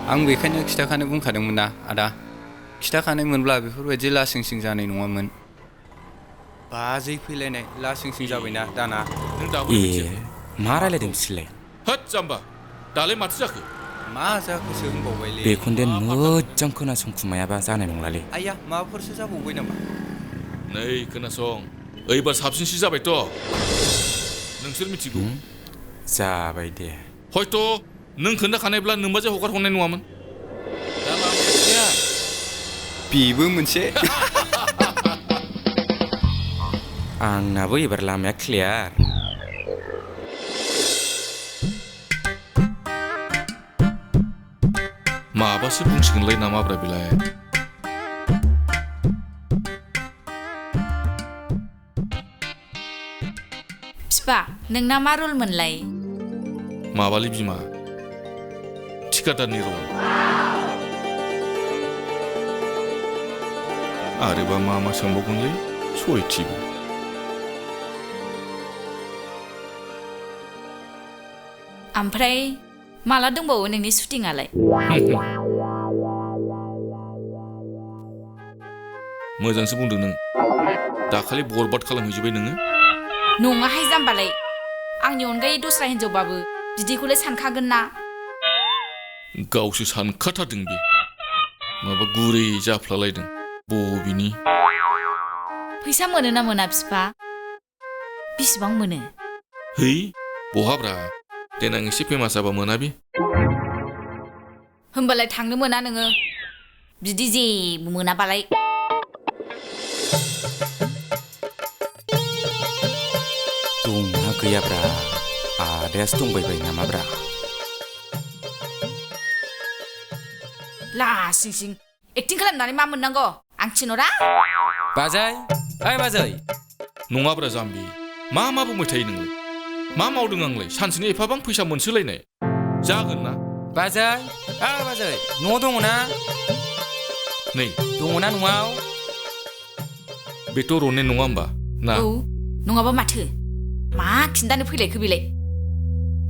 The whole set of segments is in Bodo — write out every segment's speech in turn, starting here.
आं बेखायनो खिथाखानो बुंखादोंमोन ना आदा खिथाखानाय मोनब्ला बेफोरबायदि लासिं सिं जानाय नङामोन बाजै फैलायनाय लासिं सिं जाबायना दाना मा रायलायदों बिसोरलाय होद जाम्बा दालाय माथो जाखो मा जाखोसो होनबावबायलै बेखौनो मोजां खोनासंखुमायाबा जानाय नंलालै आइया माबाफोरसो जाबावबाय नामा नै खोनासं ओइबार साबसिनसो जाबायथ' नोंसोर मिथिगौ जाबाय दे हयथ' नों खोन्थाखानायब्ला नोंबाजै हगार हरनाय नङामोन दा लामाया गैया बेबो मोनसे आंनाबो एबार लामाया क्लियार माबासो बुंसिगोनलाय नामाब्रा बेलाय फिफा नोंना मा रल मोनलाय माबालै बिमा थिकादारनि रल आरोबा मा सोंबावगोनलै सयथिबो ओमफ्राय माला दंबावो नोंनि शुटिंआलाय मोजांसो बुंदों नों दाखालि बरबाद खालामहैजोब्बाय नोङो नङाहाय जाम्बालाय आंनि अनगायै दस्रा हिनजावबाबो बिदिखौलाय सानखागोन ना गावसो सानखाथारदों बे माबा गुरै जाफ्लालायदों बबेनि फैसा मोनो ना मोना फिफा बिसिबां मोनो है बहाब्रा देनां एसे फेमास जाबा मोना बे होमबालाय थांनो मोना नोङो बिदि जेबो मोनाबालाय दंना गैयाब्रा आदायासो दंबायबाय नामाब्रा लासिं सिं एक्टिं खालामनानै मा मोननांगौ आं थिनहरा बाजै ओइ बाजै नङाब्रा जाम्बि मा बुंबाय थायो नोंलाय मा मावदों आंलाय सानसेनि एफाबां फैसा मोनसोलायनाय जागोन ना बाजै बाजै न'आव दङ ना नै दङ ना न'आव बेथ' रने नङा होमबा ना औ नङाबा माथो मा खिन्थानो फैलायखो बेलाय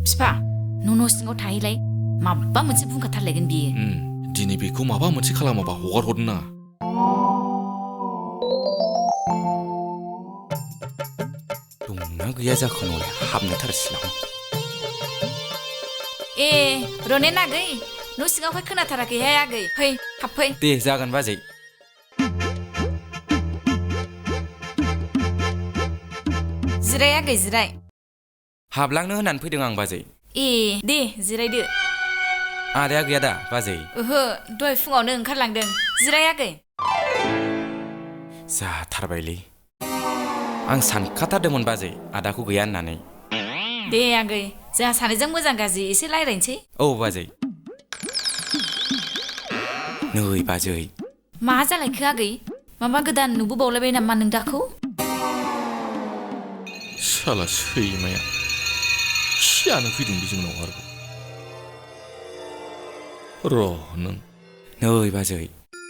फिफा न' सिङाव थाहैलाय माबा मोनसे बुंखाथारलायगोन बियो दिनै बेखौ माबा मोनसे खालामाबा हगार हरनो ना दंना गैया जाखो न'लाय हाबनोथारसिलां ए रने नागै न' सिङावहाय खोनाथाराखैहाय आगै फै हाबफै दे जागोन बाजै जिराय आगै जिराय हाबलांनो होननानै फैदों आं बाजै ए दे जिरायदो आदाया गैया दा बाजै ओहो दहाय फुङावनो ओंखारलांदों जिराय आगै जाथारबायलै आं सानखाथारदोंमोन बाजै आदाखौ गैया होननानै दे आगै जोंहा सानैजों मोजां गाज्रि एसे रायलायनोसै औ बाजै नै बाजै मा जालायखो आगै माबा गोदान नुबोबावलायबाय नामा नों दाखौ साला सैमाया खियानो फैदों बे जोंनाव आरोबाव र' नों नै बाजै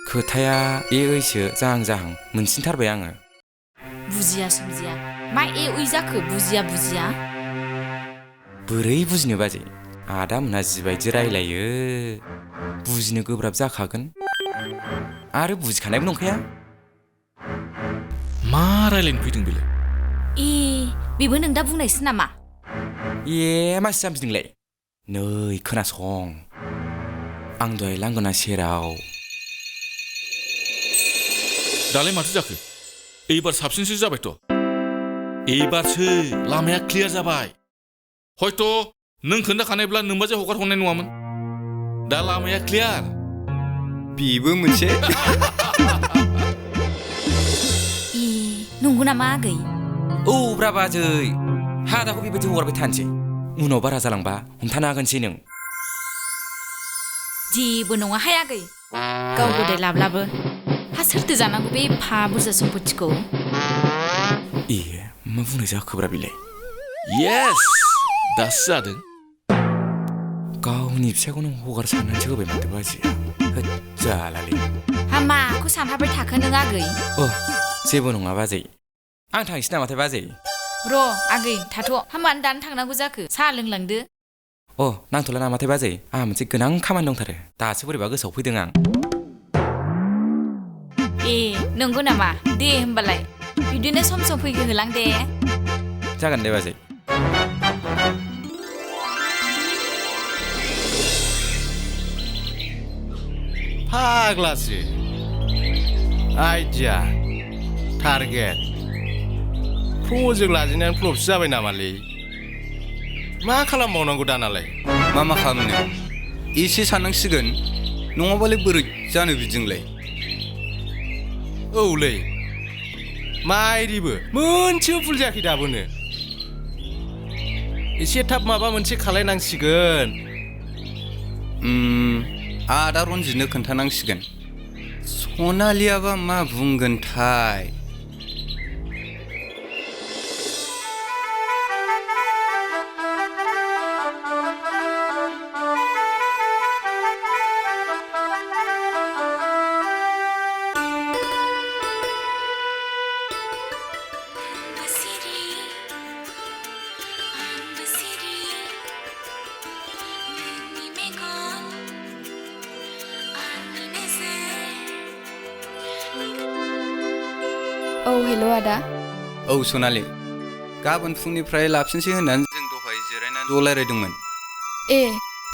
खोथाया ओइसो जाहां मोनसिनथारबाय आङो बुजिया सोमजिया मा उइ जाखो बुजिया बोरै बुजिनो बाजै आदा मोनहा जिबायदि रायलायो बुजिनो गोब्राब जाखागोन आरो बुजिखानायबो नंखाया मा रायलायनो फैदों बेलाय बेबो नों दा बुंनायसो नामा मासि जाम्बिदोंलाय नै खोनासं आं दहाय लांगोना सेराव दालाय माथो जाखो एबार साबसिनसो जाबायथ' एबारसो लामाया क्लियार जाबाय हयथ' नों खोन्थाखानायब्ला नोंबाजै हगार हरनाय नङामोन दा लामाया क्लियार बेबो मोनसे नंगौ नामा आगै औ ब्रा बाजै हादाखौ बेबायदि हगारबाय थानोसै उनाव बारा जालांबा हमथानो हागोनसै नों जेबो नङाहाय आगै गाव गदाय लाब्लाबो हा सोरथो जानांगौ बे एफा बुरजा सम्पथिखौ मा बुंनाय जाखोब्रा बेलाय येस दासो जादों गावनि फिसाखौनो हगार साननानैसो होबाय माथो बाजैया जालालै हा माखौ सानहाबाय थाखो नों आगै जेबो नङा बाजै आं थांसै नामाथाय बाजै र' आगै थाथ' हामानो दानो थांनांगौ जाखो साहा लोंलांदो अ नांथ'ला नामाथाय बाजै आंहा मोनसे गोनां खामानि दंथारो दासो बोरैबा गोसोआव फैदों आं ए नंगौ नामा दे होमबालाय बिदिनो सम फैहो होलां दे जागोन दे बाजै फाग्लासो आइडिया टारगेट प्रजेक्ट लाजेननानै फ्लपसो जाबाय नामालै मा खालामबावनांगौ दानालाय मा खालामनो एसे साननांसिगोन नङाबालाय बोरै जानो बिदिंलाय औलै माइरिबो मोनसेबो फुल जायाखै दाबोनो एसे थाब माबा मोनसे खालायनांसिगोन आदा रनजितनो खोन्थानांसिगोन सनालियाबा मा बुंगोनथाय औ हेल' आदा औ सनालि गाबोन फुंनिफ्राय लाफिनसै होननानै जों दहाय जिरायनानै ज' रायलायदोंमोन ए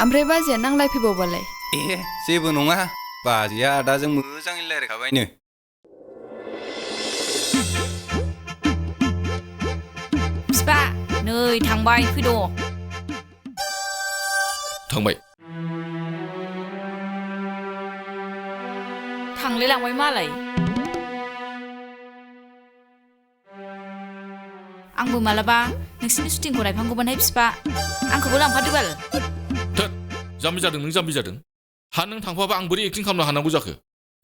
ओमफ्राय बाजैया नांलायफैबावबालाय ए जेबो नङा बाजैया आदाजों मोजाङै रायलायखाबायनो फिफा नै थांबाय फैद' थांबाय थांलाय लांबाय मालाय आंबो मालाबा नोंसिनि शुटिंखौ नायफांगौमोनहाय फिफा आंखौबो लांफादो बाल थोद जाम्बि जादों नों जाम्बि जादों हा नों थांफाबा आं बोरै एक्टिं खालामनो हानांगौ जाखो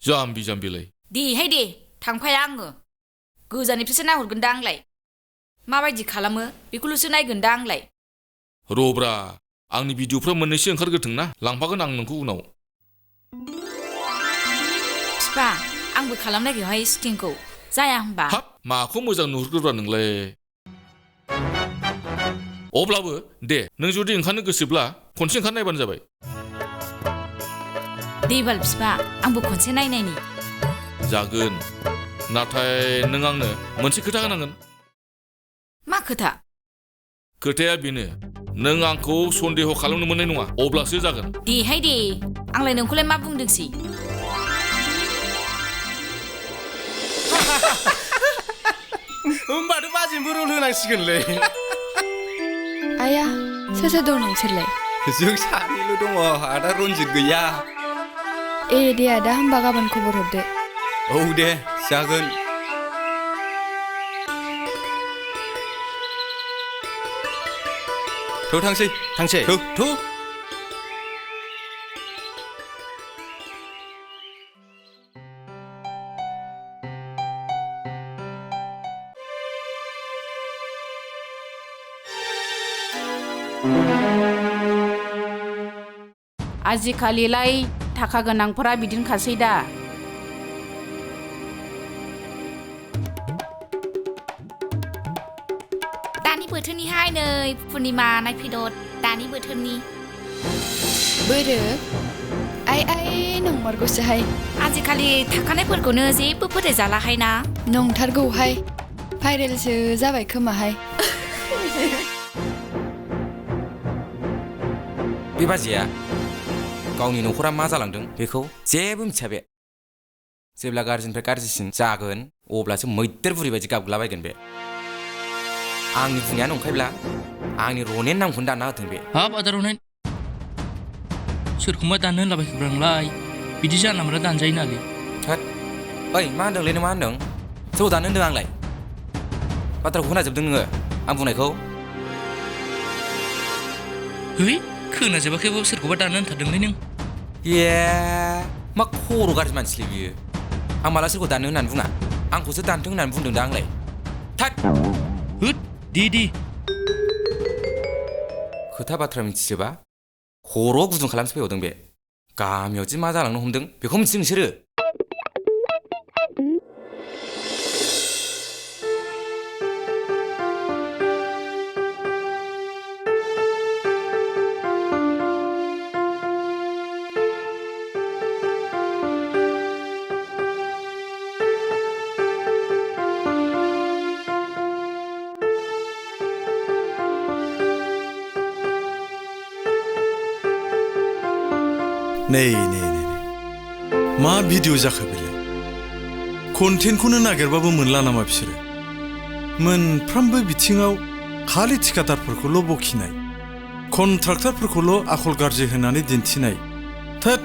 जाम्बिलाय देहाय दे थांफाया आङो गोजाननिफ्रायसो नाहरगोन दा आंलाय माबायदि खालामो बेखौल'सो नायगोन दा आंलाय रब्रा आंनि भिडिअफ्रा मोननैसो ओंखारग्रोथों ना लांफागोन आं नोंखौ उनाव फिफा आंबो खालामनायगौहाय शुटिंखौ जाया होमबा हाब माखौ मोजां नुहुरग्रोब्रा नोंलाय अब्लाबो दे नों जुदि ओंखारनो गोसोब्ला खनसे ओंखार नायबानो जाबाय दे बाल फिफा आंबो खनसे नायनायनि जागोन नाथाय नों आंनो मोनसे खोथा होनांगोन मा खोथा खोथाया बेनो नों आंखौ सन्देह खालामनो मोननाय नङा अब्लासो जागोन देहाय दे आंलाय नोंखौलाय मा बुंदोंसै होमबाथ' बाजैनोबो रल होनांसिगोनलै आया सोर सोर दं नोंसोरलाय जों सानैल' दङ आदा रनजित गैया ए दे आदा होमबा गाबोन खबर हरदो औ दे जागोन थांसै आजिखालिलाय थाखा गोनांफोरा बिदिनोखासै दा दानि बोथोरनिहाय नै पुर्निमा नायफैद' दानि बोथोरनि बोरो आइ नंमारगौसोहाय आजिखालि थाखानायफोरखौनो जेबो फोथायजालाहाय ना नंथारगौहाय भाइरेलसो जाबाय खोमाहाय बे बाजैया गावनि न'खरा मा जालांदों बेखौ जेबो मिथिया बे जेब्ला गाज्रिनिफ्राय गाज्रिसिन जागोन अब्लासो मैदेर बुरि बायदि गाबग्लाबायगोन बे आंनि बुंनाया नंखायब्ला आंनि रनेन नामखौनो दानना होथों बे हाब आदा रनेन सोरखौबा दाननो होनलाबायखोब्रांलाय बिदि जानला मोनला दानजायो नालै होद ओइ मा होनदोंलै नों मा होनदों सोरखौ दाननो होनदों आंलाय बाथ्राखौ खोनाजोबदों नोङो आं बुंनायखौ है खोनाजोबाखैबाबो सोरखौबा दाननो होनथारदोंलै नों ए मा खर' गाज्रि मानसिलै बियो आं माला सोरखौ दाननो होननानै बुङा आंखौसो दानथों होननानै बुंदों दा आंलाय थाद होद दे खोथा बाथ्रा मिथिजोबा खर' गुदुं खालामसो फैबावदों बे गामियाव जि मा जालांनो हमदों बेखौ मिथियो नोंसोरो नै मा भिडिअ जाखो बेलाय कन्टेन्टखौनो नागिरबाबो मोनला नामा बिसोरो मोनफ्रोमबो बिथिङाव खालि थिखादारफोरखौल' बखिनाय कन्ट्राक्टरफोरखौल' आखल गाज्रि होनानै दिन्थिनाय थोद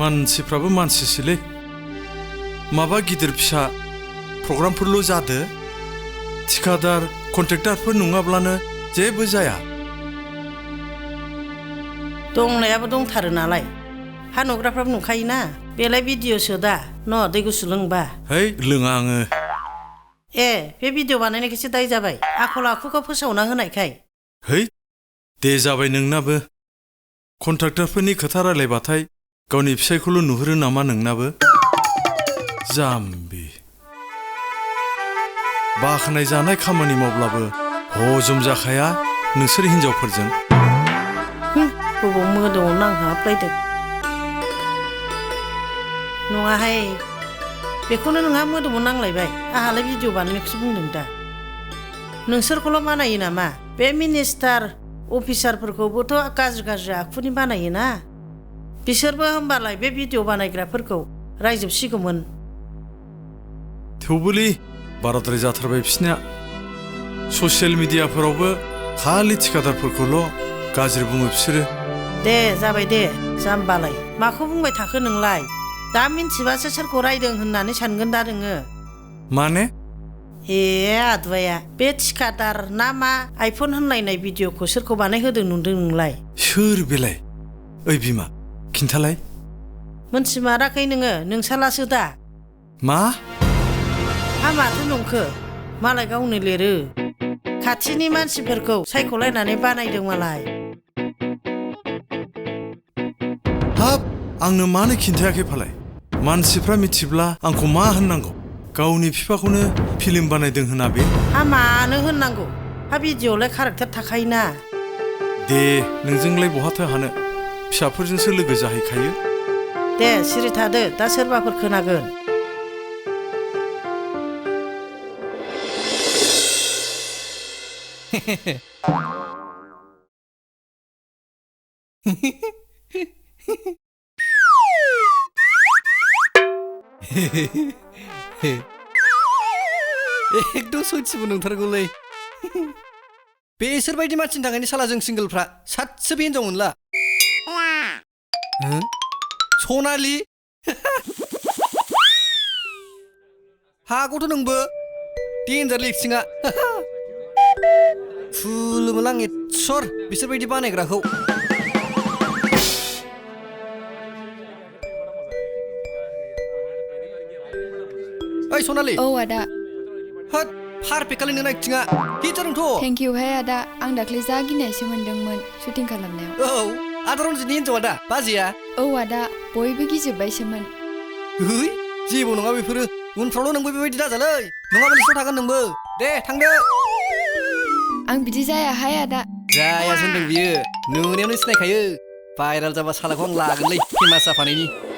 मानसिफ्राबो मानसिसोलै माबा गिदिर फिसा प्रग्रामफोरल' जादो थिखादार कन्ट्रेक्टारफोर नङाब्लानो जेबो जाया दंनायाबो दंथारो नालाय हानग्राफ्राबो नुखायोना बेलाय भिडिअसो दा न' दै गुसु लोंबा है लोङा आङो ए बे भिडिअ बानायनायखायसो दाय जाबाय आखल आखुखौ फोसावना होनायखाय है दे जाबाय नोंनाबो कन्ट्राक्टरफोरनि खोथा रायलायबाथाय गावनि फिसायखौल' नुहुरो नामा नोंनाबो जाम्बि बाखनाय जानाय खामानि मावब्लाबो हजम जाखाया नोंसोर हिनजावफोरजों बबाव मोदोमाव नांहाबलायदों नङाहाय बेखौनो नोंहा मोदोमाव नांलायबाय आंहालाय भिडिअ बानायनायखौसो बुंदों दा नोंसोरखौल' बानायो नामा बे मिनिस्टार अफिसारफोरखौबोथ' गाज्रि आखुनि बानायोना बिसोरबो होमबालाय बे भिडिअ बानायग्राफोरखौ रायजोबसिगौमोन थेवबोलै बाराद्राय जाथारबाय बिसनिया ससियेल मिडियाफोरावबो खालि थिखादारफोरखौल' गाज्रि बुङो बिसोरो दे जाबाय दे जाम्बालाय माखौ बुंबाय थाखो नोंलाय दा मिन्थिबासो सोरखौ रायदों होननानै सानगोन दा नोङो माने ए आदुवाया बे थिखादार ना मा आइफन होनलायनाय भिडिअखौ सोरखौ बानायहोदों नुदों नोंलाय सोर बेलाय ओइ बिमा खिन्थालाय मोनथिमाराखै नोङो नोंसालासो दा मा हा माथो नंखो मालाय गावनो लिरो खाथिनि मानसिफोरखौ सायख'लायनानै बानायदों मालाय हाब आंनो मानो खिन्थायाखै फालाय मानसिफ्रा मिथिब्ला आंखौ मा होननांगौ गावनि बिफाखौनो फिल्म बानायदों होना बे हा मानो होननांगौ हा भिडिअआवलाय कारेक्टार थाखायोना दे नोंजोंलाय बहाथो हानो फिसाफोरजोंसो लोगो जाहैखायो दे सिरि थादो दा सोरबाफोर खोनागोन एकदम सयथिबो नंथारगौलै बेसोरबायदि मानसिनि थाखायनो साला जों सिंगोलफ्रा सातसो बे हिनजाव मोनला सनालि हागौथ' नोंबो डेन्जार लिक्सिङा फुलमोन आं एत्सर बिसोरबायदि बानायग्राखौ ओइ सनालि औ आदा होद पारफेक्ट खालि नोंना एक्टिङा हिटारथ' थेंक इउ हाय आदा आं दाख्लै जा गिनायसो मोनदोंमोन शुटिं खालामनायाव औ आदा रनजितनि हिनजावा दा बाजैया औ आदा बयबो गिजोब्बायसोमोन है जेबो नङा बेफोरो उनफ्रावल' नोंबो बेबायदि दाजालै नङाबा लिस्टआव थागोन नोंबो दे थांदो आं बिदि जायाहाय आदा जायासो होनदों बियो नुनायावनो सिनायखायो भाइरेल जाबा सालाखौ आं लागोनलै फेमास जाफानायनि